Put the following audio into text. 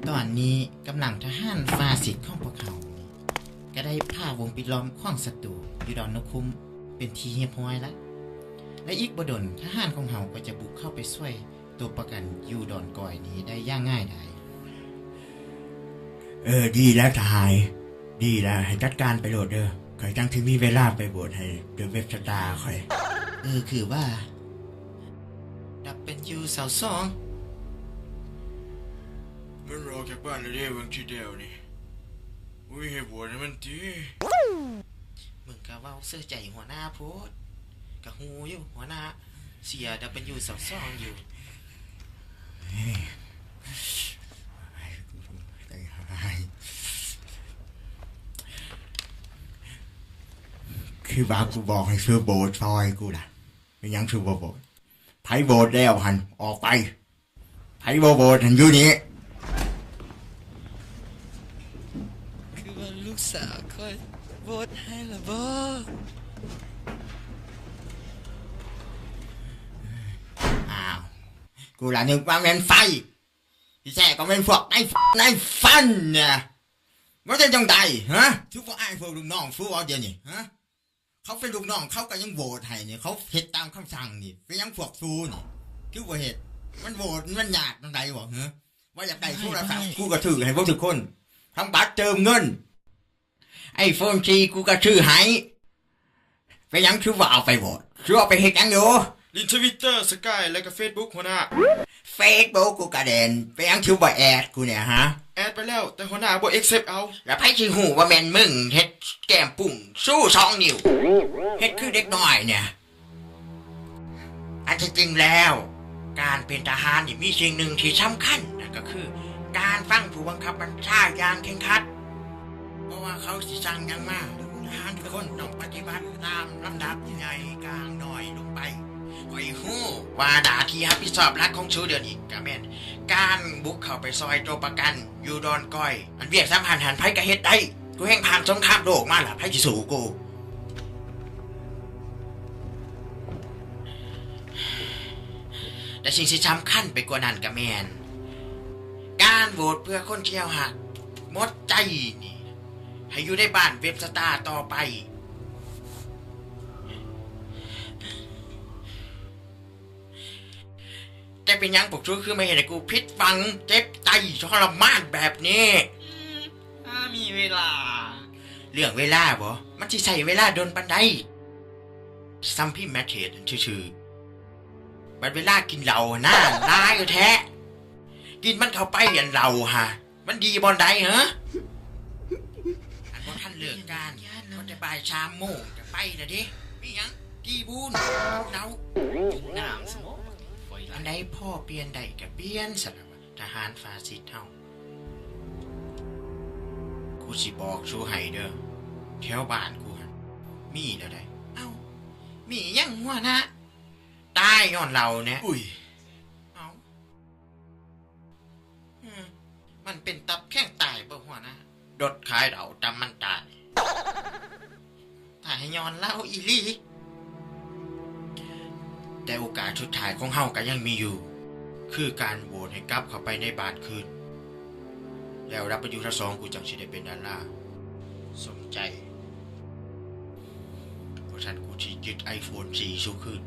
ຕອນນີ້ກຳລັງທະຫານຟາຊິດຂອງພວກເຮົານີ້ ກໍໄດ້ຜ່າວົງປິດລ້ອມຂອງສັດຕູຢູ່ດອນນົກຂຸ້ມເປັນທີ່ຮຽບຮ້ອຍລະ ແລະ ອີກບໍ່ດົນທະຫານຂອງເຮົາກໍຈະບຸກເຂົ້າໄປຊ່ວຍໂຕປະກັນຢູ່ດອນກອຍນີ້ໄດ້ຢ່າງງ່າຍດາຍ. ເອີ ດີແລ້ວທະຫານ ດີແລ້ວ ໃຫ້ຈັດການໄປໂລດເດີ ຂ້ອຍຈັ່ງຊິມີເວລາໄປໂຫວດໃຫ້ເດີເວັບສະຕາຂ້ອຍ. ເອີ ຄືວ່າ ດັບເບິນຢູຊາວສອງ ມັນອອກຈາກບ້ານແລ້ວເດ້ ວັນທີດຽວນີ້ ບໍ່ມີໃຫ້ໂຫວດໃຫ້ມັນຕິ? ມຶງກະເວົ້າເຊື່ອໃຈຫົວໜ້າໂພດ ກະຮູ້ຢູ່ຫົວໜ້າເຊຍດັບເບິນຢູຊາວສອງຢູ່. ຄືວ່າກູບອກໃຫ້ເຊີໂຫວດຊ່ອຍກູລະ ເປັນຫຍັງເຊີບໍ່ໂຫວດ? ໃຜໂຫວດແລ້ວຫັ້ນອອກໄປ. ໃຜບໍ່ໂຫວດຫັ້ນຢູ່ນີ້. ຄືວ່າລູກສາວຂ້ອຍໂຫວດໃຫ້ລະບໍ? ອ້າວ ກູລະນຶກວ່າແມ່ນໄຟ ທີ່ແທ້ກໍແມ່ນພວກນາຍ ນາຍຟັນນະ. ມັນເປັນຈັ່ງໃດ ຮະ? ຖືວ່າອ້າຍພວກລູກນ້ອງ ຖືວ່າດຽວນີ້ ຮະ? ເຂົາເປັນລູກນ້ອງ ເຂົາກໍຍັງໂຫວດໃຫ້ນີ້ ເຂົາເຮັດຕາມຄຳສັ່ງນີ້ ເປັນຫຍັງພວກສູນີ້ຄືບໍ່ເຮັດ? ມັນໂຫວດ ມັນຍາກຈັ່ງໃດບໍ? ເຮີ ວ່າຢາກໄດ້ໂທລະສັບ ກູກໍຊື້ໃຫ້ເບິດທຸກຄົນ ທັງບັດເຕີມເງິນ ໄອໂຟນສີ່ ກູກໍຊື້ໃຫ້ ເປັນຫຍັງຄືບໍ່ເອົາໄປໂຫວດ? ຊິເອົາໄປເຮັດຫຍັງຢູ່? ຫຼິ້ນ Twitter Skype ແລະກໍ Facebook ຫົວໜ້າ. Facebook ກູກະຫຼິ້ນ ເປັນຫຍັງຄືບໍ່ແອັດກູແດ່ ຮະ? ແອັດໄປແລ້ວ ແຕ່ຫົວໜ້າບໍ່ accept ເອົາ. ແລ້ວໃຜຊິຮູ້ວ່າແມ່ນມຶງເຮັດແກ້ມປຸ້ງຊູສອງນິ້ວ ເຮັດຄືເດັກນ້ອຍນີ້? ອັນທີ່ຈິງແລ້ວ ການເປັນທະຫານນີ້ມີສິ່ງໜຶ່ງທີ່ສຳຄັນ ນັ້ນກໍຄືການຟັງຜູ້ບັງຄັບບັນຊາຢ່າງເຄັ່ງຄັດ. ບໍ່ວ່າເຂົາຊິສັ່ງຫຍັງມາ ທະຫານທຸກຄົນຕ້ອງປະຕິບັດຕາມລຳດັບໃຫຍ່ກາງນ້ອຍລົງໄປ. ຂ້ອຍຮູ້ວ່າໜ້າທີ່ຮັບຜິດຊອບຫຼັກຂອງສູດຽວນີ້ກະແມ່ນການບຸກເຂົ້າໄປຊ່ອຍໂຕປະກັນຢູ່ດອນກອຍ. ອັນວຽກສຳຄັນຫັ້ນໃຜກະເຮັດໄດ້. ກູແຮ່ງຜ່ານສົງຄາມໂລກມາລະ ໃຜຊິສູ້ກູ? ແຕ່ສິ່ງທີ່ສຳຄັນໄປກວ່ານັ້ນກະແມ່ນ ການໂຫວດເພື່ອຄົນທີ່ເຮົາຮັກໝົດໃຈນີ້ ໃຫ້ຢູ່ໃນບ້ານເວັບສະຕາຕໍ່ໄປ. ແຕ່ເປັນຫຍັງພວກສູຄືມາເຮັດໃຫ້ກູຜິດຫວັງ ເຈັບໃຈ ທໍລະມານແບບນີ້? ອືມ ຖ້າມີເວລາ. ເລື່ອງເວລາບໍ? ມັນຊິໃຊ້ເວລາດົນປານໃດ? ສຳພິມແມັດເທດຊື່ໆ ບັດເວລາກິນເຫຼົ້າຫັ້ນນາ ຫຼາຍແທ້. ກິນມັນເຂົ້າໄປ ອັນເຫຼົ້າຫະ ມັນດີບ່ອນໃດຫະ? ອັນບໍ່ທັນເລີກການ ພໍແຕ່ບ່າຍສາມໂມງກະໄປລະເດ້. ມີຫຍັງ? ຕີບູນ ເຫຼົ້າ ກິນນ້ຳຊະບໍ? ອັນໃດພໍປ່ຽນໄດ້ກະປ່ຽນຊັ້ນລະວະ ທະຫານຟາຊິດເຮົາ. ກູຊິບອກຊູໃຫ້ເດີ ແຖວບ້ານກູຫັ້ນມີແນວໃດ. ເອົ້າ ມີຫຍັງຫົວໜ້າ? ຕາຍຍ້ອນເຫຼົ້າແນ່. ອຸ້ຍ ເອົ້າ ອືມ ມັນເປັນຕັບແຂງຕາຍບໍ່ຫົວໜ້າ? ລົດຂາຍເຫຼົ້າຕຳມັນຕາຍ ຕາຍຍ້ອນເຫຼົ້າອີ່ຫຼີ. ແຕ່ໂອກາດສຸດທ້າຍຂອງເຮົາກໍຍັງມີຢູ່ ຄືການໂຫວດໃຫ້ກັບເຂົ້າໄປໃນບ້ານຄືນ ແລ້ວດັບເບິນຢູຊາວສອງ ກູຈັ່ງຊິໄດ້ເປັນດາລາສົມໃຈ. ເພາະສະນັ້ນ ກູຊິຍຶດໄອໂຟນສີ່ ຊູຄືນ.